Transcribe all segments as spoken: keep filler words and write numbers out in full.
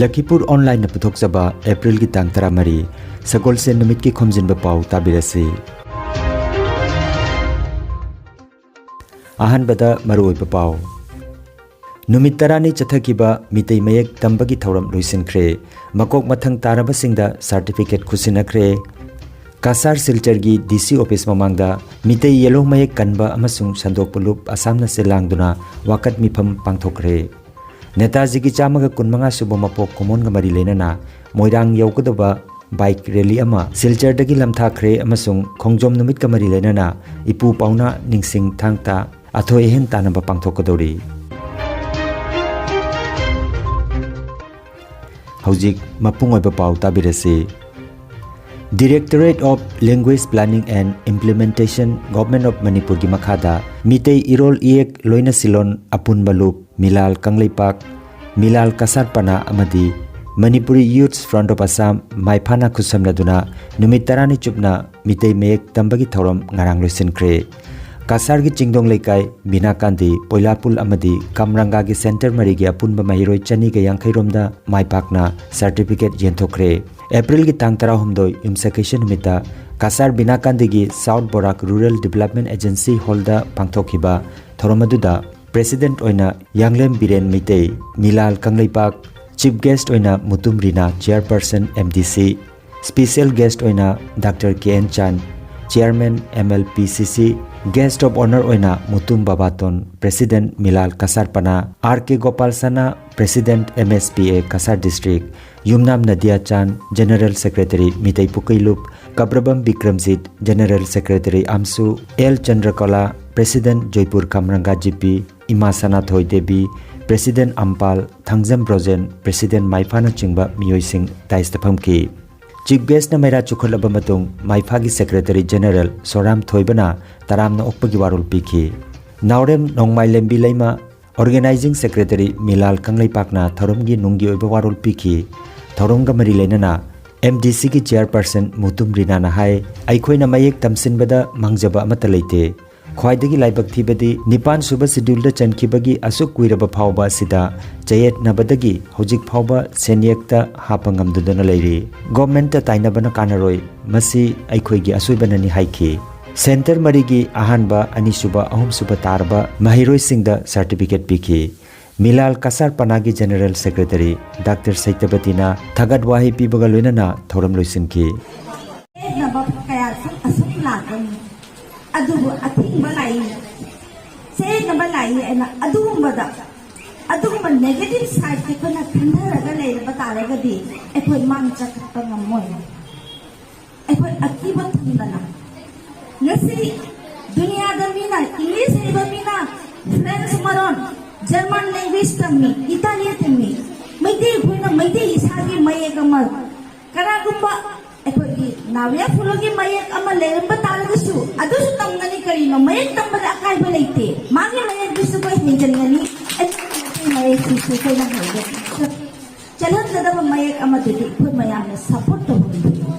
ꯂꯈꯤꯄꯨꯔ ꯑꯣꯟꯂꯥꯏꯟꯅ ꯄꯨꯊꯣꯛꯆꯕ ꯑꯦꯄ꯭ꯔꯤꯜꯒꯤ ꯇꯥꯡ ꯇꯔꯥꯃꯔꯤ, ꯁꯒꯣꯜꯁꯦꯟ ꯅꯨꯃꯤꯠꯀꯤ ꯈꯣꯝꯖꯤꯟꯕ ꯄꯥꯎ ꯇꯥꯕꯤꯔꯁꯤ꯫ ꯑꯍꯥꯟꯕꯗ ꯃꯔꯨꯑꯣꯏꯕ ꯄꯥꯎ꯫ ꯅꯨꯃꯤꯠ ꯇꯔꯥꯅꯤ ꯆꯠꯊꯈꯤꯕ ꯃꯤꯇꯩ ꯃꯌꯦꯛ ꯇꯝꯕꯒꯤ ꯊꯧꯔꯝ ꯂꯣꯏꯁꯤꯟꯈ꯭ꯔꯦ꯫ ꯃꯀꯣꯛ ꯃꯊꯪ ꯇꯥꯔꯕꯁꯤꯡꯗ ꯁꯥꯔꯇꯤꯐꯤꯀꯦꯠ ꯈꯨꯠꯁꯤꯟꯅꯈ꯭ꯔꯦ꯫ ꯀꯁꯥꯔ ꯁꯤꯜꯆꯔꯒꯤ ꯗꯤ ꯁꯤ ꯑꯣꯐꯤꯁ ꯃꯃꯥꯡꯗ ꯃꯤꯇꯩ ꯌꯦꯜꯍꯧ ꯃꯌꯦꯛ ꯀꯟꯕ ꯑꯃꯁꯨꯡ ꯁꯟꯗꯣꯛꯄ ꯂꯨꯞ ꯑꯁꯥꯝꯅ ꯁꯤꯜ ꯂꯥꯡꯗꯨꯅ ꯋꯥꯀꯠ ꯃꯤꯐꯝ ꯄꯥꯡꯊꯣꯛꯈ꯭ꯔꯦ꯫ ꯅꯦꯇꯥꯖꯤꯒꯤ ꯆꯥꯝꯃꯒ ꯀꯨꯟꯃꯉꯥ ꯁꯨꯕ ꯃꯄꯣꯛ ꯀꯨꯝꯑꯣꯟꯒ ꯃꯔꯤ ꯂꯩꯅꯅ ꯃꯣꯏꯔꯥꯡ ꯌꯧꯒꯗꯕ ꯕꯥꯏꯛ ꯔꯦꯂꯤ ꯑꯃ ꯁꯤꯜꯆꯔꯗꯒꯤ ꯂꯝꯊꯥꯈ꯭ꯔꯦ ꯑꯃꯁꯨꯡ ꯈꯣꯡꯖꯣꯝ ꯅꯨꯃꯤꯠꯀ ꯃꯔꯤ ꯂꯩꯅꯅ ꯏꯄꯨ ꯄꯥꯎꯅꯥ ꯅꯤꯡꯁꯤꯡ ꯊꯥꯡ ꯇꯥ ꯑꯊꯣꯏ ꯑꯍꯦꯟ ꯇꯥꯟꯅꯕ ꯄꯥꯡꯊꯣꯛꯀꯗꯧꯔꯤ꯫ ꯍꯧꯖꯤꯛ ꯃꯄꯨꯡ ꯑꯣꯏꯕ ꯄꯥꯎ ꯇꯥꯕꯤꯔꯁꯤ꯫ Directorate of Language Planning and Implementation, Government of ꯃꯅꯤꯄꯨꯔꯒꯤ ꯃꯈꯥꯗ ꯃꯤꯇꯩ ꯏꯔꯣꯜ ꯏꯌꯦꯛ ꯂꯣꯏꯅ ꯁꯤꯂꯣꯟ ꯑꯄꯨꯟꯕ ꯂꯨꯞ, ꯃꯤꯂꯥꯜ ꯀꯪꯂꯩꯄꯥꯛ, ꯃꯤꯂꯥꯜ ꯀꯁꯥꯔ ꯄꯅꯥ ꯑꯃꯗꯤ Manipuri Youths Front of Assam ꯃꯥꯏꯐꯥꯅ ꯈꯨꯠꯁꯝꯅꯗꯨꯅ ꯅꯨꯃꯤꯠ ꯇꯔꯥꯅꯤ ꯆꯨꯞꯅ ꯃꯤꯇꯩ ꯃꯌꯦꯛ ꯇꯝꯕꯒꯤ ꯊꯧꯔꯝ ꯉꯔꯥꯡ ꯂꯣꯏꯁꯤꯟꯈ꯭ꯔꯦ꯫ ꯀꯁꯥꯔꯒꯤ ꯆꯤꯡꯗꯣꯡ ꯂꯩꯀꯥꯏ ꯕꯤꯅꯥꯀꯥꯟꯗꯤ, ꯄꯣꯏꯂꯥꯄꯨꯜ ꯑꯃꯗꯤ ꯀꯝꯔꯪꯒꯥꯒꯤ ꯁꯦꯟꯇꯔ ꯃꯔꯤꯒꯤ ꯑꯄꯨꯟꯕ ꯃꯍꯩꯔꯣꯏ ꯆꯅꯤꯒ ꯌꯥꯡꯈꯩ ꯔꯣꯝꯗ ꯃꯥꯏ ꯄꯥꯛꯅ ꯁꯥꯔꯇꯤꯐꯤꯀꯦꯠ ꯌꯦꯟꯊꯣꯛꯈ꯭ꯔꯦ꯫ ꯑꯦꯄ꯭ꯔꯤꯜꯒꯤ ꯇꯥꯡ ꯇꯔꯥꯍꯨꯝꯗꯣꯏ, ꯌꯨꯝꯁꯀꯩꯁ ꯅꯨꯃꯤꯠꯇ ꯀꯁꯥꯔ ꯕꯤꯅꯥꯀꯥꯟꯗꯤꯒꯤ south Borak rural development agency ꯍꯣꯜꯗ ꯄꯥꯡꯊꯣꯛꯈꯤꯕ ꯊꯧꯔꯝ ꯑꯗꯨꯗ ꯄ꯭ꯔꯦꯁꯤꯗꯦꯟꯠ ꯑꯣꯏꯅ ꯌꯥꯡꯂꯦꯝ ꯕꯤꯔꯦꯟ ꯃꯩꯇꯩ, ꯃꯤꯂꯥꯜ ꯀꯪꯂꯩꯄꯥꯛ, ꯆꯤꯐ ꯒꯦꯁ꯭ꯠ ꯑꯣꯏꯅ Mutum Rina, chairperson M D C, special guest ꯑꯣꯏꯅ doctor K N Chan, chairman M L P C C, guest of honour ꯑꯣꯏꯅ Mutum Babaton, president Milal Kasar Pana, R K Gopal Sana, president M S P A Kasar district, Yumnam Nadiya Chan, general secretary Meitei Pukeilup, Kabrabam Bikramjit, general secretary ꯑꯝꯁꯨ, L Chandrakola, president Joipur Kamranga G P, Ima Sanathoi Devi, president Ampal, Thangjam Brojen, president ꯃꯥꯏꯐꯥꯅꯆꯤꯡꯕ ꯃꯤꯑꯣꯏꯁꯤꯡ ꯗꯥꯏꯁꯇ ꯐꯝꯈꯤ꯫ Chief ꯒꯦꯁ꯭ꯠꯅ ꯃꯩꯔꯥ ꯆꯨꯈꯠꯂꯕ ꯃꯇꯨꯡ ꯃꯥꯏꯐꯥꯒꯤ secretary general ꯁꯣꯔꯥꯝ ꯊꯣꯏꯕꯅ ꯇꯔꯥꯝꯅ ꯑꯣꯛꯄꯒꯤ ꯋꯥꯔꯣꯜ ꯄꯤꯈꯤ꯫ ꯅꯥꯎꯔꯦꯝ ꯅꯣꯡꯃꯥꯏꯂꯦꯝꯕꯤ ꯂꯩꯃ, organising secretary ꯃꯤꯂꯥꯜ ꯀꯪꯂꯩꯄꯥꯛꯅ ꯊꯧꯔꯝꯒꯤ ꯅꯨꯡꯒꯤ ꯑꯣꯏꯕ ꯋꯥꯔꯣꯜ ꯄꯤꯈꯤ꯫ ꯊꯧꯔꯝꯒ ꯃꯔꯤ ꯂꯩꯅꯅ ꯑꯦꯝ ꯗꯤ ꯁꯤꯒꯤ ꯆꯤꯌꯔꯄꯔꯁꯟ ꯃꯨꯇꯨꯝ ꯔꯤꯅꯥꯅ ꯍꯥꯏ, ꯑꯩꯈꯣꯏꯅ ꯃꯌꯦꯛ ꯇꯝꯁꯤꯟꯕꯗ ꯃꯥꯡꯖꯕ ꯑꯃꯠꯇ ꯂꯩꯇꯦ꯫ ꯈ꯭ꯋꯥꯏꯗꯒꯤ ꯂꯥꯏꯕꯛ ꯊꯤꯕꯗꯤ ꯅꯤꯄꯥꯟ ꯁꯨꯕ ꯁꯤꯗ꯭ꯌꯨꯜꯗ ꯆꯟꯈꯤꯕꯒꯤ ꯑꯁꯨꯛ ꯀꯨꯏꯔꯕ ꯐꯥꯎꯕ ꯑꯁꯤꯗ ꯆꯌꯦꯠꯅꯕꯗꯒꯤ ꯍꯧꯖꯤꯛ ꯐꯥꯎꯕ ꯁꯦꯟꯌꯦꯛꯇ ꯍꯥꯞꯄ ꯉꯝꯗꯗꯨꯅ ꯂꯩꯔꯤ꯫ ꯒꯣꯔꯃꯦꯟꯇ ꯇꯥꯏꯅꯕꯅ ꯀꯥꯟꯅꯔꯣꯏ, ꯃꯁꯤ ꯑꯩꯈꯣꯏꯒꯤ ꯑꯁꯣꯏꯕꯅꯅꯤ ꯍꯥꯏꯈꯤ꯫ ꯁꯦꯟꯇꯔ ꯃꯔꯤꯒꯤ ꯑꯍꯥꯟꯕ, ꯑꯅꯤꯁꯨꯕ, ꯑꯍꯨꯝꯁꯨꯕ ꯇꯥꯔꯕ ꯃꯍꯩꯔꯣꯏꯁꯤꯡꯗ ꯁꯥꯔꯇꯤꯐꯤꯀꯦꯠ ꯄꯤꯈꯤ꯫ ꯃꯤꯂꯥꯜ ꯀꯁꯥꯔ ꯄꯅꯥꯒꯤ ꯖꯦꯅꯔꯦꯜ ꯁꯦꯀ꯭ꯔꯦꯇꯔꯤ ꯗꯥꯛꯇꯔ ꯁꯩꯇꯕꯇꯤꯅ ꯊꯥꯒꯠ ꯋꯥꯍꯩ ꯄꯤꯕꯒ ꯂꯣꯏꯅꯅ ꯊꯧꯔꯝ ꯂꯣꯏꯁꯤꯟꯈꯤ꯫ ꯆꯌꯦꯠꯅꯕ ꯀꯌꯥ ꯁꯨꯝ ꯑꯁꯨꯝ ꯂꯥꯛꯀꯅꯤ, ꯑꯗꯨꯕꯨ ꯑꯊꯤꯡꯕ ꯂꯥꯛꯏ, ꯆꯌꯦꯠꯅꯕ ꯂꯥꯛꯏ ꯍꯥꯏꯅ ꯑꯗꯨꯒꯨꯝꯕꯗ, ꯑꯗꯨꯒꯨꯝꯕ ꯅꯦꯒꯦꯇꯤꯚ ꯁꯥꯏꯠꯇ ꯑꯩꯈꯣꯏꯅ ꯈꯟꯊꯔꯒ ꯂꯩꯔꯕ ꯇꯥꯔꯒꯗꯤ ꯑꯩꯈꯣꯏ ꯃꯥꯡ ꯆꯠꯄ ꯉꯝꯃꯣꯏ꯫ ꯑꯩꯈꯣꯏ ꯑꯀꯤꯕ ꯊꯝꯗꯅ ꯉꯁꯤ ꯗꯨꯅꯤꯌꯥꯗ ꯃꯤꯅ, ꯏꯪꯂꯤꯁ ꯍꯩꯕ ꯃꯤꯅ ꯐ꯭ꯔꯦꯟꯁ ꯃꯔꯣꯟ, ꯖꯔꯃꯟ ꯂꯦꯡꯒ꯭ꯋꯦꯖ ꯇꯝꯃꯤ, ꯏꯇꯥꯂꯤ ꯇꯝꯃꯤ, ꯃꯩꯇꯩ ꯑꯩꯈꯣꯏꯅ ꯃꯩꯇꯩ ꯏꯁꯥꯒꯤ ꯃꯌꯦꯛ ꯑꯃ, ꯀꯅꯥꯒꯨꯝꯕ ꯑꯩꯈꯣꯏꯒꯤ ꯅꯥꯎꯔꯦꯝ ꯐꯨꯂꯨꯒꯤ ꯃꯌꯦꯛ ꯑꯃ ꯂꯩꯔꯝꯕ ꯇꯥꯔꯒꯁꯨ ꯑꯗꯨꯁꯨ ꯇꯝꯒꯅꯤ꯫ ꯀꯔꯤꯅꯣ? ꯃꯌꯦꯛ ꯇꯝꯕꯗ ꯑꯀꯥꯏꯕ ꯂꯩꯇꯦ, ꯃꯥꯒꯤ ꯃꯌꯦꯛꯇꯨꯁꯨ ꯑꯩꯈꯣꯏ ꯍꯦꯟꯖꯟꯒꯅꯤ꯫ ꯑꯩꯈꯣꯏ ꯃꯌꯦꯛꯁꯤꯁꯨ ꯑꯩꯈꯣꯏꯅ ꯍꯩꯕ ꯆꯠꯍꯟꯒꯗꯕ ꯃꯌꯦꯛ ꯑꯃꯗꯨꯗꯤ ꯑꯩꯈꯣꯏ ꯃꯌꯥꯝꯅ ꯁꯞꯄꯣꯔꯠ ꯇꯧꯍꯟꯕꯤꯌꯨ꯫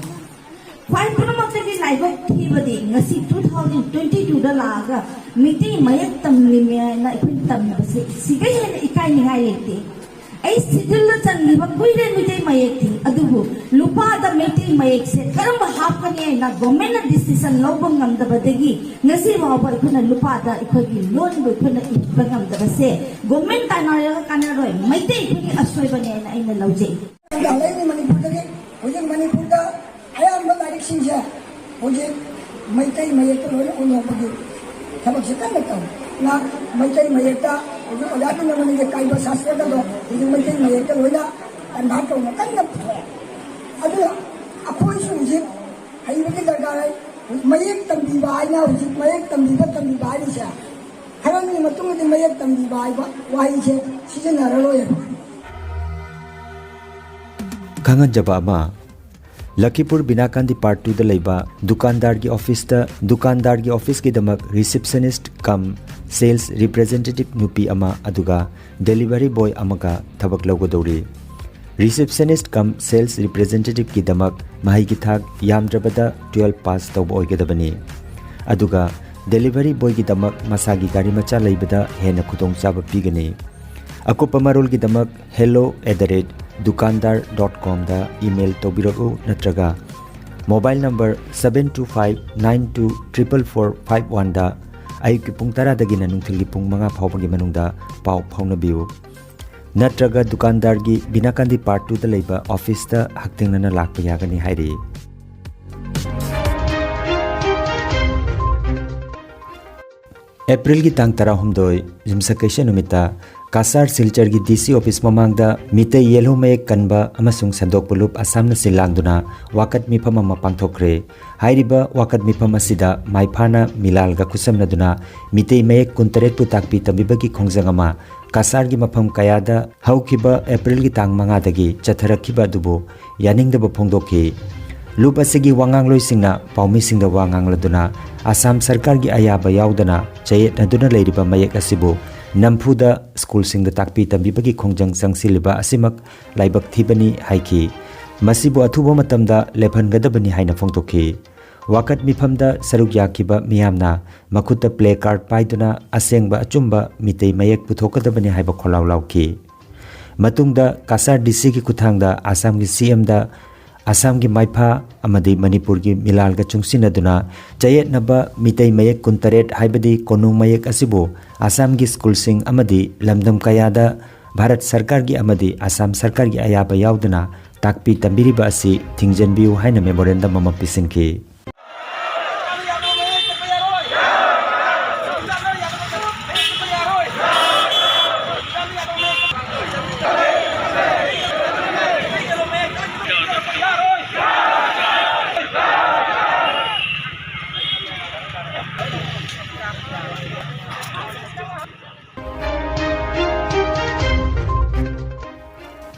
ꯈ꯭ꯋꯥꯏ ꯄꯨꯝꯅꯃꯛꯇꯒꯤ ꯂꯥꯏꯕꯛ ꯊꯤꯕꯗꯤ ꯉꯁꯤ ꯇꯨ ꯊꯥꯎꯖꯟ ꯇ꯭ꯋꯦꯟꯇꯤ ꯇꯨꯗ ꯂꯥꯛꯑꯒ ꯃꯩꯇꯩ ꯃꯌꯦꯛ ꯇꯝꯂꯤꯃꯦ ꯍꯥꯏꯅ ꯑꯩꯈꯣꯏꯅ ꯇꯝꯂꯤꯕꯁꯦ ꯁꯤꯗꯩ ꯍꯦꯟꯅ ꯏꯀꯥꯏꯅꯤꯡꯉꯥꯏ ꯂꯩꯇꯦ꯫ ꯑꯩ ꯁꯤꯗꯨꯜꯗ ꯆꯟꯈꯤꯕ ꯀꯨꯏꯔꯦ ꯃꯩꯇꯩ ꯃꯌꯦꯛꯇꯤ, ꯑꯗꯨꯕꯨ ꯂꯨꯄꯥꯗ ꯃꯩꯇꯩ ꯃꯌꯦꯛꯁꯦ ꯀꯔꯝꯕ ꯍꯥꯞꯀꯅꯤ ꯍꯥꯏꯅ ꯒꯣꯔꯃꯦꯟꯅ ꯗꯤꯁꯤꯖꯟ ꯂꯧꯕ ꯉꯝꯗꯕꯗꯒꯤ ꯉꯁꯤ ꯐꯥꯎꯕ ꯑꯩꯈꯣꯏꯅ ꯂꯨꯄꯥꯗ ꯑꯩꯈꯣꯏꯒꯤ ꯂꯣꯟꯕꯨ ꯑꯩꯈꯣꯏꯅ ꯏꯕ ꯉꯝꯗꯕꯁꯦ ꯒꯣꯔꯃꯦꯟ ꯇꯥꯟꯅꯔꯒ ꯀꯥꯟꯅꯔꯣꯏ, ꯃꯩꯇꯩ ꯑꯩꯈꯣꯏꯒꯤ ꯑꯁꯣꯏꯕꯅꯦ ꯍꯥꯏꯅ ꯑꯩꯅ ꯂꯧꯖꯩ꯫ ꯍꯜꯂꯛꯏꯅꯤ ꯃꯅꯤꯄꯨꯔꯗꯒꯤ꯫ ꯍꯧꯖꯤꯛ ꯃꯅꯤꯄꯨꯔꯗ ꯑꯌꯥꯝꯕ ꯂꯥꯏꯔꯤꯛꯁꯤꯡꯁꯦ ꯍꯧꯖꯤꯛ ꯃꯩꯇꯩ ꯃꯌꯦꯛꯇ ꯂꯣꯏꯅ ꯑꯣꯟꯊꯣꯛꯄꯒꯤ ꯊꯕꯛꯁꯦ ꯀꯟꯅ ꯇꯧꯔꯤ꯫ ꯉꯥ-, ꯃꯩꯇꯩ ꯃꯌꯦꯛꯇ ꯍꯧꯖꯤꯛ ꯑꯣꯖꯥ ꯄꯨꯝꯅꯃꯛꯅ ꯀꯥꯏꯕ ꯁꯥꯁꯇ꯭ꯔꯒꯗꯣ ꯍꯧꯖꯤꯛ ꯃꯩꯇꯩ ꯃꯌꯦꯛꯇ ꯂꯣꯏꯅ ꯀꯟꯚꯥꯔꯠ ꯇꯧꯅ ꯀꯟꯅ ꯄꯨꯊꯣꯛꯑꯦ꯫ ꯑꯗꯨꯅ ꯑꯩꯈꯣꯏꯁꯨ ꯍꯧꯖꯤꯛ ꯍꯩꯕꯒꯤ ꯗꯔꯀꯥꯔ ꯂꯩ꯫ ꯃꯌꯦꯛ ꯇꯝꯕꯤꯕ ꯍꯥꯏꯅ ꯍꯧꯖꯤꯛ ꯃꯌꯦꯛ ꯇꯝꯕꯤꯕ, ꯇꯝꯕꯤꯕ ꯍꯥꯏꯔꯤꯁꯦ ꯈꯔꯒꯤ ꯃꯇꯨꯡꯗꯗꯤ ꯃꯌꯦꯛ ꯇꯝꯕꯤꯕ ꯍꯥꯏꯕ ꯋꯥꯍꯩꯁꯦ ꯁꯤꯖꯤꯟꯅꯔꯔꯣꯏꯕ꯫ ꯈꯪꯍꯟꯖꯕ ꯑꯃ, ꯂꯈꯤꯄꯨꯔ ꯕꯤꯅꯥꯀꯥꯟꯗꯤ ꯄꯥꯔꯠ ꯇꯨꯗ ꯂꯩꯕ ꯗꯨꯀꯥꯟꯗꯥꯔꯒꯤ ꯑꯣꯐꯤꯁꯇ ꯗꯨꯀꯥꯟꯗꯥꯔꯒꯤ ꯑꯣꯐꯤꯁꯀꯤꯗꯃꯛ ꯔꯤꯁꯤꯞꯁꯅꯤꯁ꯭ꯠ ꯀꯝ ꯁꯦꯜꯁ ꯔꯤꯄ꯭ꯔꯖꯦꯟꯇꯦꯇꯤꯚ ꯅꯨꯄꯤ ꯑꯃ ꯑꯗꯨꯒ ꯗꯦꯂꯤꯚꯔꯤ ꯕꯣꯏ ꯑꯃꯒ ꯊꯕꯛ ꯂꯧꯒꯗꯧꯔꯤ꯫ ꯔꯤꯁꯤꯞꯁꯅꯤꯁ꯭ꯠ ꯀꯝ ꯁꯦꯜꯁ ꯔꯤꯄ꯭ꯔꯖꯦꯟꯇꯦꯇꯤꯚꯀꯤꯗꯃꯛ ꯃꯍꯩꯒꯤ ꯊꯥꯛ ꯌꯥꯝꯗ꯭ꯔꯕꯗ ꯇꯨꯋꯦꯜꯐ ꯄꯥꯁ ꯇꯧꯕ ꯑꯣꯏꯒꯗꯕꯅꯤ꯫ ꯑꯗꯨꯒ Delivery boyꯒꯤꯗꯃꯛ ꯃꯁꯥꯒꯤ ꯒꯥꯔꯤ ꯃꯆꯥ ꯂꯩꯕꯗ ꯍꯦꯟꯅ ꯈꯨꯗꯣꯡꯆꯥꯕ ꯄꯤꯒꯅꯤ꯫ ꯑꯀꯨꯞꯄ ꯃꯔꯣꯜꯒꯤꯗꯃꯛ hello at the rate dukandar dot comꯗ email ꯇꯧꯕꯤꯔꯛꯎ ꯅꯠꯇ꯭ꯔꯒ mobile number seven two five nine two triple four five oneꯗ ꯑꯌꯨꯛꯀꯤ ꯄꯨꯡ ꯇꯔꯥꯗꯒꯤꯅ ꯅꯨꯡꯊꯤꯜꯒꯤ ꯄꯨꯡ ꯃꯉꯥ ꯐꯥꯎꯕꯒꯤ ꯃꯅꯨꯡꯗ ꯄꯥꯎ ꯐꯥꯎꯅꯕꯤꯌꯨ꯫ ꯅꯠꯇ꯭ꯔꯒ ꯗꯨꯀꯥꯟꯗꯥꯔꯒꯤ ꯕꯤꯅꯥꯀꯥꯟꯗꯤ Part twoꯗ ꯂꯩꯕ officeꯇ ꯍꯛꯊꯦꯡꯅꯅ ꯂꯥꯛꯄ ꯌꯥꯒꯅꯤ ꯍꯥꯏꯔꯤ꯫ ꯑꯦꯄ꯭ꯔꯤꯜꯒꯤ ꯇꯥꯡ ꯇꯔꯥꯍꯨꯝꯗꯣꯏ, ꯌꯨꯝꯁꯀꯩꯁ ꯅꯨꯃꯤꯠꯇ ꯀꯥꯁꯥꯔ ꯁꯤꯜꯆꯔꯒꯤ D C office ꯃꯃꯥꯡꯗ ꯃꯤꯇꯩ ꯌꯦꯜꯍꯧ ꯃꯌꯦꯛ ꯀꯟꯕ ꯑꯃꯁꯨꯡ ꯁꯟꯗꯣꯛꯄ ꯂꯨꯞ ꯑꯁꯥꯝꯅ ꯁꯤꯜ ꯂꯥꯡꯗꯨꯅ ꯋꯥꯀꯠ ꯃꯤꯐꯝ ꯑꯃ ꯄꯥꯡꯊꯣꯛꯈ꯭ꯔꯦ꯫ ꯍꯥꯏꯔꯤꯕ ꯋꯥꯀꯠ ꯃꯤꯐꯝ ꯑꯁꯤꯗ ꯃꯥꯏꯐꯥꯅ ꯃꯤꯂꯥꯜꯒ ꯈꯨꯠꯁꯝꯅꯗꯨꯅ ꯃꯤꯇꯩ ꯃꯌꯦꯛ ꯀꯨꯟꯇꯔꯦꯠꯄꯨ ꯇꯥꯛꯄꯤ ꯇꯝꯕꯤꯕꯒꯤ ꯈꯣꯡꯖꯪ ꯑꯃ ꯀꯥꯁꯥꯔꯒꯤ ꯃꯐꯝ ꯀꯌꯥꯗ ꯍꯧꯈꯤꯕ ꯑꯦꯄ꯭ꯔꯤꯜꯒꯤ ꯇꯥꯡ ꯃꯉꯥꯗꯒꯤ ꯆꯠꯊꯔꯛꯈꯤꯕ ꯑꯗꯨꯕꯨ ꯌꯥꯅꯤꯡꯗꯕ ꯐꯣꯡꯗꯣꯛꯈꯤ꯫ ꯂꯨꯞ ꯑꯁꯤꯒꯤ ꯋꯥꯉꯥꯡꯂꯣꯏꯁꯤꯡꯅ ꯄꯥꯎꯃꯤꯁꯤꯡꯗ ꯋꯥ ꯉꯥꯡꯂꯗꯨꯅ ꯑꯁꯥꯝ ꯁꯔꯀꯥꯔꯒꯤ ꯑꯌꯥꯕ ꯌꯥꯎꯗꯅ ꯆꯌꯦꯠꯅꯗꯨꯅ ꯂꯩꯔꯤꯕ ꯃꯌꯦꯛ ꯑꯁꯤꯕꯨ ꯅꯝꯐꯨꯗ ꯁ꯭ꯀꯨꯜꯁꯤꯡꯗ ꯇꯥꯛꯄꯤ ꯇꯝꯕꯤꯕꯒꯤ ꯈꯣꯡꯖꯪ ꯆꯪꯁꯤꯜꯂꯤꯕ ꯑꯁꯤꯃꯛ ꯂꯥꯏꯕꯛ ꯊꯤꯕꯅꯤ ꯍꯥꯏꯈꯤ꯫ ꯃꯁꯤꯕꯨ ꯑꯊꯨꯕ ꯃꯇꯝꯗ ꯂꯦꯞꯍꯟꯒꯗꯕꯅꯤ ꯍꯥꯏꯅ ꯐꯣꯡꯗꯣꯛꯈꯤ꯫ ꯋꯥꯀꯠ ꯃꯤꯐꯝꯗ ꯁꯔꯨꯛ ꯌꯥꯈꯤꯕ ꯃꯤꯌꯥꯝꯅ ꯃꯈꯨꯠꯇ placard ꯄꯥꯏꯗꯨꯅ ꯑꯁꯦꯡꯕ ꯑꯆꯨꯝꯕ ꯃꯤꯇꯩ ꯃꯌꯦꯛ ꯄꯨꯊꯣꯛꯀꯗꯕꯅꯤ ꯍꯥꯏꯕ ꯈꯣꯜꯂꯥꯎ ꯂꯥꯎꯈꯤ꯫ ꯃꯇꯨꯡꯗ ꯀꯥꯁꯥꯔ D Cꯒꯤ ꯈꯨꯠꯊꯥꯡꯗ ꯑꯁꯥꯝꯒꯤ CMꯗ ꯑꯁꯥꯝꯒꯤ ꯃꯥꯏꯐꯥ ꯑꯃꯗꯤ ꯃꯅꯤꯄꯨꯔꯒꯤ ꯃꯤꯂꯥꯜꯒ ꯆꯨꯡꯁꯤꯟꯅꯗꯨꯅ ꯆꯌꯦꯠꯅꯕ ꯃꯤꯇꯩ ꯃꯌꯦꯛ ꯀꯨꯟꯇꯔꯦꯠ ꯍꯥꯏꯕꯗꯤ ꯀꯣꯅꯨꯡ ꯃꯌꯦꯛ ꯑꯁꯤꯕꯨ ꯑꯁꯥꯝꯒꯤ ꯁ꯭ꯀꯨꯜꯁꯤꯡ ꯑꯃꯗꯤ ꯂꯝꯗꯝ ꯀꯌꯥꯗ ꯚꯥꯔꯠ ꯁꯔꯀꯥꯔꯒꯤ ꯑꯃꯗꯤ ꯑꯁꯥꯝ ꯁꯔꯀꯥꯔꯒꯤ ꯑꯌꯥꯕ ꯌꯥꯎꯗꯅ ꯇꯥꯛꯄꯤ ꯇꯝꯕꯤꯔꯤꯕ ꯑꯁꯤ ꯊꯤꯡꯖꯤꯟꯕꯤꯌꯨ ꯍꯥꯏꯅ memorandum ꯑꯃ ꯄꯤꯁꯤꯟꯈꯤ꯫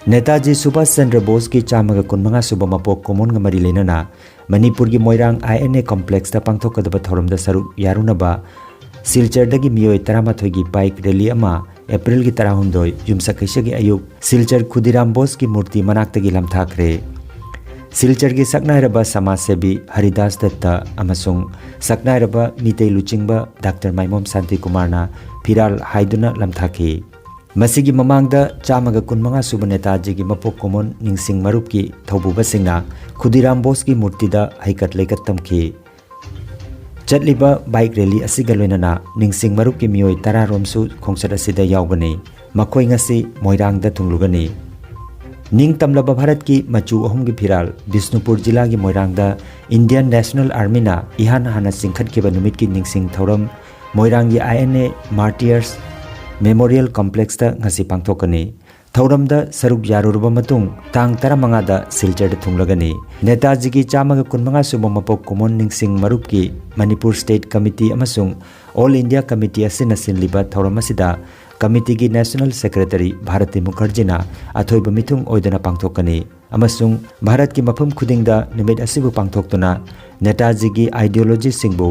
ꯅꯦꯇꯥꯖꯤ ꯁꯨꯚꯥꯁ ꯆꯟꯗ꯭ꯔ ꯕꯣꯁꯀꯤ ꯆꯥꯝꯃꯒ ꯀꯨꯟꯃꯉꯥ ꯁꯨꯕ ꯃꯄꯣꯛ ꯀꯨꯝꯑꯣꯟꯒ ꯃꯔꯤ ꯂꯩꯅꯅ ꯃꯅꯤꯄꯨꯔꯒꯤ ꯃꯣꯏꯔꯥꯡ INA complexꯇ ꯄꯥꯡꯊꯣꯛꯀꯗꯕ ꯊꯧꯔꯝꯗ ꯁꯔꯨꯛ ꯌꯥꯔꯨꯅꯕ ꯁꯤꯜꯆꯔꯗꯒꯤ ꯃꯤꯑꯣꯏ ꯇꯔꯥꯃꯥꯊꯣꯏꯒꯤ bike rally ꯑꯃ ꯑꯦꯄ꯭ꯔꯤꯜꯒꯤ ꯇꯔꯥꯍꯨꯝꯗꯣꯏ, ꯌꯨꯝꯁꯀꯩꯁꯒꯤ ꯑꯌꯨꯛ ꯁꯤꯜꯆꯔ ꯈꯨꯗꯤꯔꯥꯝ ꯕꯣꯁꯀꯤ ꯃꯨꯔꯇꯤ ꯃꯅꯥꯛꯇꯒꯤ ꯂꯝꯊꯥꯈ꯭ꯔꯦ꯫ ꯁꯤꯜꯆꯔꯒꯤ ꯁꯛꯅꯥꯏꯔꯕ ꯁꯃꯥꯖꯁꯦꯕꯤ ꯍꯔꯤꯗꯥꯁ ꯗꯠꯇ ꯑꯃꯁꯨꯡ ꯁꯛꯅꯥꯏꯔꯕ ꯃꯤꯇꯩ ꯂꯨꯆꯤꯡꯕ ꯗꯥꯛꯇꯔ ꯃꯥꯏꯃꯣꯝ ꯁꯥꯟꯇꯤꯀꯨꯃꯥꯔꯅ ꯐꯤꯔꯥꯜ ꯍꯥꯏꯗꯨꯅ ꯂꯝꯊꯥꯈꯤ꯫ ꯃꯁꯤꯒꯤ ꯃꯃꯥꯡꯗ ꯆꯥꯝꯃꯒ ꯀꯨꯟꯃꯉꯥ ꯁꯨꯕ ꯅꯦꯇꯥꯖꯤꯒꯤ ꯃꯄꯣꯛ ꯀꯨꯝꯑꯣꯟ ꯅꯤꯡꯁꯤꯡ ꯃꯔꯨꯞꯀꯤ ꯊꯧꯕꯨꯕꯁꯤꯡꯅ ꯈꯨꯗꯤꯔꯥꯝ ꯕꯣꯁꯀꯤ ꯃꯨꯔꯇꯤꯗ ꯍꯩꯀꯠ ꯂꯩꯀꯠ ꯇꯝꯈꯤ꯫ ꯆꯠꯂꯤꯕ ꯕꯥꯏꯛ ꯔꯦꯂꯤ ꯑꯁꯤꯒ ꯂꯣꯏꯅꯅ ꯅꯤꯡꯁꯤꯡ ꯃꯔꯨꯞꯀꯤ ꯃꯤꯑꯣꯏ ꯇꯔꯥ ꯔꯣꯝꯁꯨ ꯈꯣꯡꯆꯠ ꯑꯁꯤꯗ ꯌꯥꯎꯒꯅꯤ꯫ ꯃꯈꯣꯏ ꯉꯁꯤ ꯃꯣꯏꯔꯥꯡꯗ ꯊꯨꯡꯂꯨꯒꯅꯤ꯫ ꯅꯤꯡꯇꯝꯂꯕ ꯚꯥꯔꯠꯀꯤ ꯃꯆꯨ ꯑꯍꯨꯝꯒꯤ ꯐꯤꯔꯥꯜ ꯕꯤꯁꯅꯨꯄꯨꯔ ꯖꯤꯂꯥꯒꯤ ꯃꯣꯏꯔꯥꯡꯗ Indian National Armyꯅ ꯏꯍꯥꯟ ꯍꯥꯟꯅ ꯆꯤꯡꯈꯠꯈꯤꯕ ꯅꯨꯃꯤꯠꯀꯤ ꯅꯤꯡꯁꯤꯡ ꯊꯧꯔꯝ ꯃꯣꯏꯔꯥꯡꯒꯤ I N A Martyrs Memorial Complexꯇ ꯉꯁꯤ ꯄꯥꯡꯊꯣꯛꯀꯅꯤ꯫ ꯊꯧꯔꯝꯗ ꯁꯔꯨꯛ ꯌꯥꯔꯨꯔꯕ ꯃꯇꯨꯡ ꯇꯥꯡ ꯇꯔꯥꯃꯉꯥꯗ ꯁꯤꯜꯆꯔꯗ ꯊꯨꯡꯂꯒꯅꯤ꯫ ꯅꯦꯇꯥꯖꯤꯒꯤ ꯆꯥꯝꯃꯒ ꯀꯨꯟꯃꯉꯥ ꯁꯨꯕ ꯃꯄꯣꯛ ꯀꯨꯝꯑꯣꯟ ꯅꯤꯡꯁꯤꯡ ꯃꯔꯨꯞꯀꯤ ꯃꯅꯤꯄꯨꯔ State Committee ꯑꯃꯁꯨꯡ All India Committee ꯑꯁꯤꯅ ꯁꯤꯜꯂꯤꯕ ꯊꯧꯔꯝ ꯑꯁꯤꯗ committeeꯒꯤ National Secretary ꯚꯥꯔꯇꯤ ꯃꯨꯈꯔꯖꯤꯅ ꯑꯊꯣꯏꯕ ꯃꯤꯊꯨꯡ ꯑꯣꯏꯗꯨꯅ ꯄꯥꯡꯊꯣꯛꯀꯅꯤ ꯑꯃꯁꯨꯡ ꯚꯥꯔꯠꯀꯤ ꯃꯐꯝ ꯈꯨꯗꯤꯡꯗ ꯅꯨꯃꯤꯠ ꯑꯁꯤꯕꯨ ꯄꯥꯡꯊꯣꯛꯇꯨꯅ ꯅꯦꯇꯥꯖꯤꯒꯤ ideologyꯁꯤꯡꯕꯨ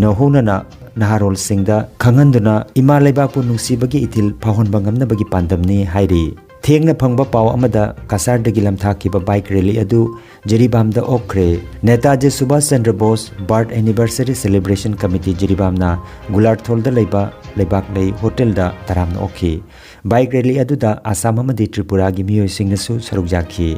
ꯅꯧꯍꯧꯅꯅ ꯅꯍꯥꯔꯣꯜꯁꯤꯡꯗ ꯈꯪꯍꯟꯗꯨꯅ ꯏꯃꯥ ꯂꯩꯕꯥꯛꯄꯨ ꯅꯨꯡꯁꯤꯕꯒꯤ ꯏꯊꯤꯜ ꯐꯥꯎꯍꯟꯕ ꯉꯝꯅꯕꯒꯤ ꯄꯥꯟꯗꯝꯅꯤ ꯍꯥꯏꯔꯤ꯫ ꯊꯦꯡꯅ ꯐꯪꯕ ꯄꯥꯎ ꯑꯃꯗ ꯀꯁꯥꯔꯗꯒꯤ ꯂꯝꯊꯥꯈꯤꯕ ꯕꯥꯏꯛ ꯔꯦꯂꯤ ꯑꯗꯨ ꯖꯤꯔꯤꯕꯥꯝꯗ ꯑꯣꯛꯈ꯭ꯔꯦ꯫ Netaji Subhash Chandra Bose Birth Anniversary Celebration Committee ꯖꯤꯔꯤꯕꯥꯝꯅ ꯒꯨꯂꯥꯔꯊꯣꯜꯗ ꯂꯩꯕ ꯂꯩꯕꯥꯛꯂꯩ ꯍꯣꯇꯦꯜꯗ ꯇꯔꯥꯝꯅ ꯑꯣꯛꯈꯤ꯫ ꯕꯥꯏꯛ ꯔꯦꯂꯤ ꯑꯗꯨꯗ ꯑꯁꯥꯝ ꯑꯃꯗꯤ ꯇ꯭ꯔꯤꯄꯨꯔꯥꯒꯤ ꯃꯤꯑꯣꯏꯁꯤꯡꯅꯁꯨ ꯁꯔꯨꯛ ꯌꯥꯈꯤ꯫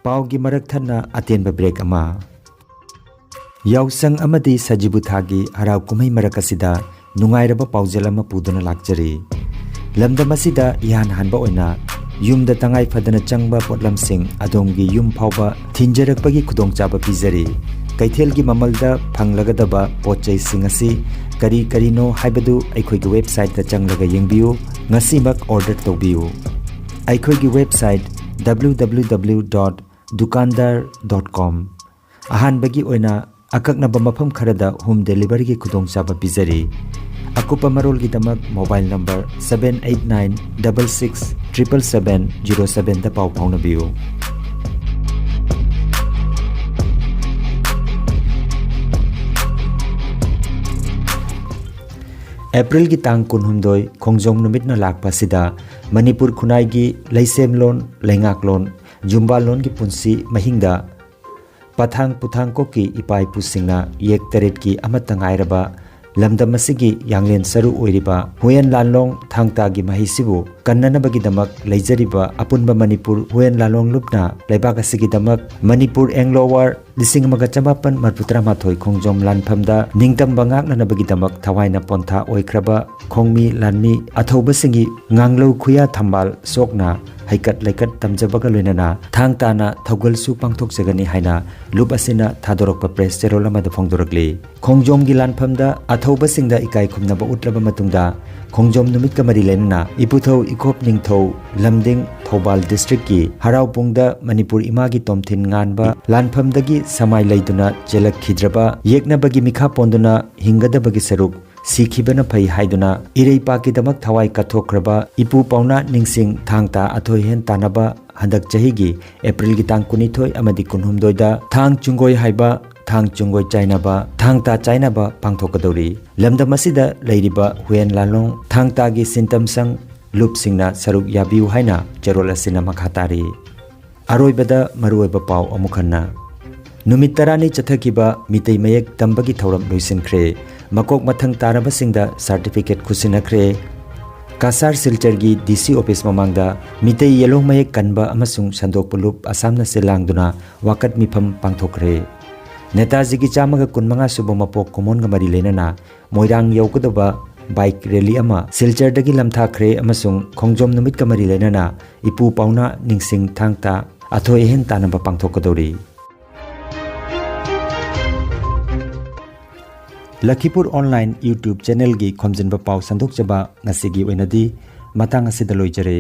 ꯄꯥꯎꯒꯤ ꯃꯔꯛ ꯊꯠꯅ ꯑꯇꯦꯟꯕ ꯕ꯭ꯔꯦꯛ ꯑꯃ꯫ ꯌꯥꯎꯁꯪ ꯑꯃꯗꯤ ꯁꯖꯤꯕꯨ ꯊꯥꯒꯤ ꯍꯔꯥꯎ ꯀꯨꯝꯍꯩ ꯃꯔꯛ ꯑꯁꯤꯗ ꯅꯨꯡꯉꯥꯏꯔꯕ ꯄꯥꯎꯖꯦꯜ ꯑꯃ ꯄꯨꯗꯨꯅ ꯂꯥꯛꯆꯔꯤ꯫ ꯂꯝꯗꯝ ꯑꯁꯤꯗ ꯏꯍꯥꯟ ꯍꯥꯟꯕ ꯑꯣꯏꯅ ꯌꯨꯝꯗ ꯇꯉꯥꯏ ꯐꯗꯅ ꯆꯪꯕ ꯄꯣꯠꯂꯝꯁꯤꯡ ꯑꯗꯣꯝꯒꯤ ꯌꯨꯝ ꯐꯥꯎꯕ ꯊꯤꯟꯖꯔꯛꯄꯒꯤ ꯈꯨꯗꯣꯡꯆꯥꯕ ꯄꯤꯖꯔꯤ꯫ ꯀꯩꯊꯦꯜꯒꯤ ꯃꯃꯜꯗ ꯐꯪꯂꯒꯗꯕ ꯄꯣꯠ ꯆꯩꯁꯤꯡ ꯑꯁꯤ ꯀꯔꯤ ꯀꯔꯤꯅꯣ ꯍꯥꯏꯕꯗꯨ ꯑꯩꯈꯣꯏꯒꯤ websiteꯇ ꯆꯪꯂꯒ ꯌꯦꯡꯕꯤꯌꯨ꯫ ꯉꯁꯤꯃꯛ order ꯇꯧꯕꯤꯌꯨ꯫ ꯑꯩꯈꯣꯏꯒꯤ website W W W dot dukandar dot com꯫ ꯑꯍꯥꯟꯕꯒꯤ ꯑꯣꯏꯅ ꯑꯀꯛꯅꯕ ꯃꯐꯝ ꯈꯔꯗ home deliveryꯒꯤ ꯈꯨꯗꯣꯡꯆꯥꯕ ꯄꯤꯖꯔꯤ꯫ ꯑꯀꯨꯞꯄ ꯃꯔꯣꯜꯒꯤꯗꯃꯛ mobile number seven eight nine double six triple seven zero sevenꯗ ꯄꯥꯎ ꯐꯥꯎꯅꯕꯤꯌꯨ꯫ ꯑꯦꯄ꯭ꯔꯤꯜꯒꯤ ꯇꯥꯡ ꯀꯨꯟꯍꯨꯝꯗꯣꯏ ꯈꯣꯡꯖꯣꯝ ꯅꯨꯃꯤꯠꯅ ꯂꯥꯛꯄ ꯑꯁꯤꯗ ꯃꯅꯤꯄꯨꯔ ꯈꯨꯟꯅꯥꯏꯒꯤ ꯂꯩꯁꯦꯝꯂꯣꯟ, ꯂꯩꯉꯥꯛꯂꯣꯟ, ꯌꯨꯝꯕꯥꯜꯂꯣꯟꯒꯤ ꯄꯨꯟꯁꯤ ꯃꯍꯤꯡꯗ ꯄꯊꯥꯡ ꯄꯨꯊꯥꯡ ꯀꯣꯛꯀꯤ ꯏꯄꯥ ꯏꯄꯨꯁꯤꯡꯅ ꯌꯦꯛ ꯇꯔꯦꯠꯀꯤ ꯑꯃꯠꯇ ꯉꯥꯏꯔꯕ ꯂꯝꯗꯝ ꯑꯁꯤꯒꯤ ꯌꯥꯡꯂꯦꯟ ꯁꯔꯨ ꯑꯣꯏꯔꯤꯕ ꯍꯨꯌꯦꯟ ꯂꯥꯟꯂꯣꯡ ꯊꯥꯡ ꯇꯥꯒꯤ ꯃꯍꯩꯁꯤꯕꯨ ꯀꯟꯅꯅꯕꯒꯤꯗꯃꯛ ꯂꯩꯖꯔꯤꯕ ꯑꯄꯨꯟꯕ ꯃꯅꯤꯄꯨꯔ ꯍꯨꯌꯦꯟ ꯂꯥꯟꯂꯣꯡ ꯂꯨꯞꯅ ꯂꯩꯕꯥꯛ ꯑꯁꯤꯒꯤꯗꯃꯛ ꯃꯅꯤꯄꯨꯔ ꯑꯦꯡꯒ꯭ꯂꯣ ꯋꯥꯔ ꯂꯤꯁꯤꯡ ꯑꯃꯒ ꯆꯃꯥꯄꯟ ꯃꯔꯤꯐꯨ ꯇꯔꯥꯃꯥꯊꯣꯏ ꯈꯣꯡꯖꯣꯝ ꯂꯥꯟꯐꯝꯗ ꯅꯤꯡꯇꯝꯕ ꯉꯥꯛꯅꯅꯕꯒꯤꯗꯃꯛ ꯊꯋꯥꯏꯅ ꯄꯣꯟꯊꯥ ꯑꯣꯏꯈ꯭ꯔꯕ ꯈꯣꯡꯃꯤ ꯂꯥꯟꯃꯤ ꯑꯊꯧꯕꯁꯤꯡꯒꯤ ꯉꯥꯡꯂꯧ ꯈꯨꯌꯥ ꯊꯝꯕꯥꯜ ꯁꯣꯛꯅ ꯍꯩꯀꯠ ꯂꯩꯀꯠ ꯇꯝꯖꯕꯒ ꯂꯣꯏꯅꯅ ꯊꯥꯡ ꯇꯥꯅ ꯊꯧꯒꯜꯁꯨ ꯄꯥꯡꯊꯣꯛꯆꯒꯅꯤ ꯍꯥꯏꯅ ꯂꯨꯞ ꯑꯁꯤꯅ ꯊꯥꯗꯣꯔꯛꯄ ꯄ꯭ꯔꯦꯁ ꯆꯦꯔꯣꯜ ꯑꯃꯗ ꯐꯣꯡꯗꯣꯔꯛꯂꯤ꯫ ꯈꯣꯡꯖꯣꯝꯒꯤ ꯂꯥꯟꯐꯝꯗ ꯑꯊꯧꯕꯁꯤꯡꯗ ꯏꯀꯥꯏ ꯈꯨꯝꯅꯕ ꯎꯠꯂꯕ ꯃꯇꯨꯡꯗ ꯈꯣꯡꯖꯣꯝ ꯅꯨꯃꯤꯠꯀ ꯃꯔꯤ ꯂꯩꯅꯅ ꯏꯄꯨꯊꯧ ꯏꯈꯣꯞ ꯅꯤꯡꯊꯧ ꯂꯝꯗꯤꯡ ꯊꯧꯕꯥꯜ ꯗꯤꯁꯇ꯭ꯔꯤꯛꯀꯤ ꯍꯔꯥꯎꯄꯨꯡꯗ ꯃꯅꯤꯄꯨꯔ ꯏꯃꯥꯒꯤ ꯇꯣꯝꯊꯤꯟ ꯉꯥꯟꯕ ꯂꯥꯟꯐꯝꯗꯒꯤ ꯁꯃꯥꯏ ꯂꯩꯗꯨꯅ ꯆꯦꯜꯂꯛꯈꯤꯗ꯭ꯔꯕ ꯌꯦꯛꯅꯕꯒꯤ ꯃꯤꯈꯥ ꯄꯣꯟꯗꯨꯅ ꯍꯤꯡꯒꯗꯕꯒꯤ ꯁꯔꯨꯛ ꯁꯤꯈꯤꯕꯅ ꯐꯩ ꯍꯥꯏꯗꯨꯅ ꯏꯔꯩꯄꯥꯛꯀꯤꯗꯃꯛ ꯊꯋꯥꯏ ꯀꯠꯊꯣꯛꯈ꯭ꯔꯕ ꯏꯄꯨ ꯄꯥꯎꯅꯥ ꯅꯤꯡꯁꯤꯡ ꯊꯥꯡ ꯇꯥ ꯑꯊꯣꯏ ꯍꯦꯟ ꯇꯥꯅꯕ ꯍꯟꯗꯛ ꯆꯍꯤꯒꯤ ꯑꯦꯄ꯭ꯔꯤꯜꯒꯤ ꯇꯥꯡ ꯀꯨꯟꯅꯤꯊꯣꯏ ꯑꯃꯗꯤ ꯀꯨꯟꯍꯨꯝꯗꯣꯏꯗ ꯊꯥꯡ ꯆꯨꯡꯒꯣꯏ ꯍꯥꯏꯕ ꯊꯥꯡ ꯆꯨꯡꯒꯣꯏ ꯆꯥꯏꯅꯕ, ꯊꯥꯡ ꯇꯥ ꯆꯥꯏꯅꯕ ꯄꯥꯡꯊꯣꯛꯀꯗꯧꯔꯤ꯫ ꯂꯝꯗꯝ ꯑꯁꯤꯗ ꯂꯩꯔꯤꯕ ꯍꯨꯌꯦꯟ ꯂꯥꯂꯣꯡ ꯊꯥꯡ ꯇꯥꯒꯤ ꯁꯤꯟꯇꯝꯁꯪ ꯂꯨꯞꯁꯤꯡꯅ ꯁꯔꯨꯛ ꯌꯥꯕꯤꯌꯨ ꯍꯥꯏꯅ ꯆꯦꯔꯣꯜ ꯑꯁꯤꯅ ꯃꯈꯥ ꯇꯥꯔꯤ꯫ ꯑꯔꯣꯏꯕꯗ ꯃꯔꯨꯑꯣꯏꯕ ꯄꯥꯎ ꯑꯃꯨꯛ ꯍꯟꯅ꯫ ꯅꯨꯃꯤꯠ ꯇꯔꯥꯅꯤ ꯆꯠꯊꯈꯤꯕ ꯃꯤꯇꯩ ꯃꯌꯦꯛ ꯇꯝꯕꯒꯤ ꯊꯧꯔꯝ ꯂꯣꯏꯁꯤꯟꯈ꯭ꯔꯦ꯫ ꯃꯀꯣꯛ ꯃꯊꯪ ꯇꯥꯔꯕꯁꯤꯡꯗ ꯁꯥꯔꯇꯤꯐꯤꯀꯦꯠ ꯈꯨꯠꯁꯤꯟꯅꯈ꯭ꯔꯦ꯫ ꯀꯁꯥꯔ ꯁꯤꯜꯆꯔꯒꯤ ꯗꯤ ꯁꯤ ꯑꯣꯐꯤꯁ ꯃꯃꯥꯡꯗ ꯃꯤꯇꯩ ꯌꯦꯂꯣꯡ ꯃꯌꯦꯛ ꯀꯟꯕ ꯑꯃꯁꯨꯡ ꯁꯟꯗꯣꯛꯄ ꯂꯨꯞ ꯑꯁꯥꯝꯅ ꯁꯤꯜ ꯂꯥꯡꯗꯨꯅ ꯋꯥꯀꯠ ꯃꯤꯐꯝ ꯄꯥꯡꯊꯣꯛꯈ꯭ꯔꯦ꯫ ꯅꯦꯇꯥꯖꯤꯒꯤ ꯆꯥꯝꯃꯒ ꯀꯨꯟꯃꯉꯥ ꯁꯨꯕ ꯃꯄꯣꯛ ꯀꯨꯝꯑꯣꯟꯒ ꯃꯔꯤ ꯂꯩꯅꯅ ꯃꯣꯏꯔꯥꯡ ꯌꯧꯒꯗꯕ ꯕꯥꯏꯛ ꯔꯦꯂꯤ ꯑꯃ ꯁꯤꯜꯆꯔꯗꯒꯤ ꯂꯝꯊꯥꯈ꯭ꯔꯦ ꯑꯃꯁꯨꯡ ꯈꯣꯡꯖꯣꯝ ꯅꯨꯃꯤꯠꯀ ꯃꯔꯤ ꯂꯩꯅꯅ ꯏꯄꯨ ꯄꯥꯎꯅꯥ ꯅꯤꯡꯁꯤꯡ ꯊꯥꯡ ꯇꯥ ꯑꯊꯣꯏ ꯑꯍꯦꯟ ꯇꯥꯅꯕ ꯄꯥꯡꯊꯣꯛꯀꯗꯧꯔꯤ꯫ ꯂꯈꯤꯄꯨꯔ ꯑꯣꯟꯂꯥꯏꯟ YouTube ꯆꯦꯅꯦꯜꯒꯤ ꯈꯣꯝꯖꯤꯟꯕ ꯄꯥꯎ ꯁꯟꯗꯣꯛꯆꯕ ꯉꯁꯤꯒꯤ ꯑꯣꯏꯅꯗꯤ ꯃꯇꯥꯡ ꯑꯁꯤꯗ ꯂꯣꯏꯖꯔꯦ꯫